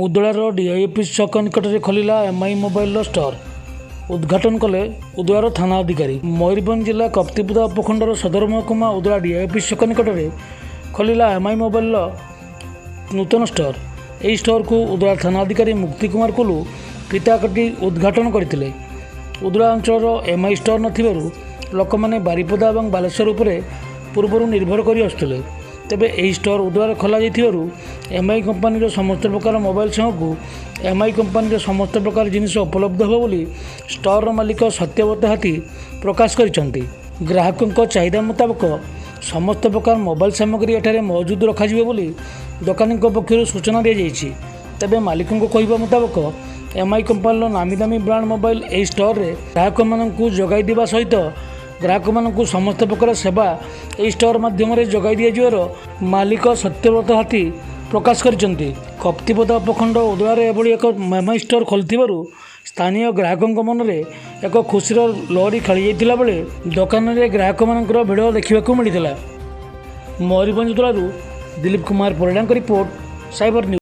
ଉଦଳାର DI office ଛକ ନିକଟରେ ଖୋଲିଲା ଏମ୍ଆଇ ମୋବାଇଲର ଷ୍ଟୋର। ଉଦ୍ଘାଟନ କଲେ ଉଦଳାର ଥାନା ଅଧିକାରୀ। ମୟୂରଭଞ୍ଜ ଜିଲ୍ଲା କପ୍ତିପଦା ଉପଖଣ୍ଡର ସଦର ମହକୁମା ଉଦଳା ଡିଆଇ ଅଫିସ୍ ଛକ ନିକଟରେ ଖୋଲିଲା ଏମ୍ଆଇ ମୋବାଇଲର ନୂତନ ଷ୍ଟୋର। ଏହି ଷ୍ଟୋରକୁ ଉଦଳା ଥାନା ଅଧିକାରୀ ମୁକ୍ତି କୁମାର କୁଲୁ ଫିତା କାଟି ଉଦ୍ଘାଟନ କରିଥିଲେ। ଉଦଳା ଅଞ୍ଚଳର ଏମ୍ଆଇ ଷ୍ଟୋର ନଥିବାରୁ ଲୋକମାନେ ବାରିପଦା ଏବଂ ବାଲେଶ୍ୱର ଉପରେ ପୂର୍ବରୁ ନିର୍ଭର କରି ଆସୁଥିଲେ। ତେବେ ଏହି ଷ୍ଟୋର ଉଦଳାରେ ଖୋଲାଯାଇଥିବାରୁ ଏମ୍ଆଇ କମ୍ପାନୀର ସମସ୍ତ ପ୍ରକାର ମୋବାଇଲ ସାଙ୍ଗକୁ ଏମ୍ଆଇ କମ୍ପାନୀର ସମସ୍ତ ପ୍ରକାର ଜିନିଷ ଉପଲବ୍ଧ ହେବ ବୋଲି ଷ୍ଟୋରର ମାଲିକ ସତ୍ୟବ୍ରତ ହାତୀ ପ୍ରକାଶ କରିଛନ୍ତି। ଗ୍ରାହକଙ୍କ ଚାହିଦା ମୁତାବକ ସମସ୍ତ ପ୍ରକାର ମୋବାଇଲ ସାମଗ୍ରୀ ଏଠାରେ ମହଜୁଦ ରଖାଯିବ ବୋଲି ଦୋକାନୀଙ୍କ ପକ୍ଷରୁ ସୂଚନା ଦିଆଯାଇଛି। ତେବେ ମାଲିକଙ୍କ କହିବା ମୁତାବକ ଏମ୍ଆଇ କମ୍ପାନୀର ନାମୀ ଦାମୀ ବ୍ରାଣ୍ଡ ମୋବାଇଲ ଏହି ଷ୍ଟୋରରେ ଗ୍ରାହକମାନଙ୍କୁ ଯୋଗାଇ ଦେବା ସହିତ ଗ୍ରାହକମାନଙ୍କୁ ସମସ୍ତ ପ୍ରକାର ସେବା ଏହି ଷ୍ଟୋର ମାଧ୍ୟମରେ ଯୋଗାଇ ଦିଆଯିବାର ମାଲିକ ସତ୍ୟବ୍ରତ ହାତୀ ପ୍ରକାଶ କରିଛନ୍ତି। କପ୍ତିପଦା ଉପଖଣ୍ଡ ଉଦଳାରେ ଏଭଳି ଏକ ଏମ୍ଆଇ ଷ୍ଟୋର ଖୋଲିଥିବାରୁ ସ୍ଥାନୀୟ ଗ୍ରାହକଙ୍କ ମନରେ ଏକ ଖୁସିର ଲହରୀ ଖେଳିଯାଇଥିଲା ବେଳେ ଦୋକାନରେ ଗ୍ରାହକମାନଙ୍କର ଭିଡ଼ ଦେଖିବାକୁ ମିଳିଥିଲା। ମୟୂରଭଞ୍ଜ ଉଦଳାରୁ ଦିଲୀପ କୁମାର ପରିଡ଼ାଙ୍କ ରିପୋର୍ଟ, ସାଇବର ନ୍ୟୁଜ୍।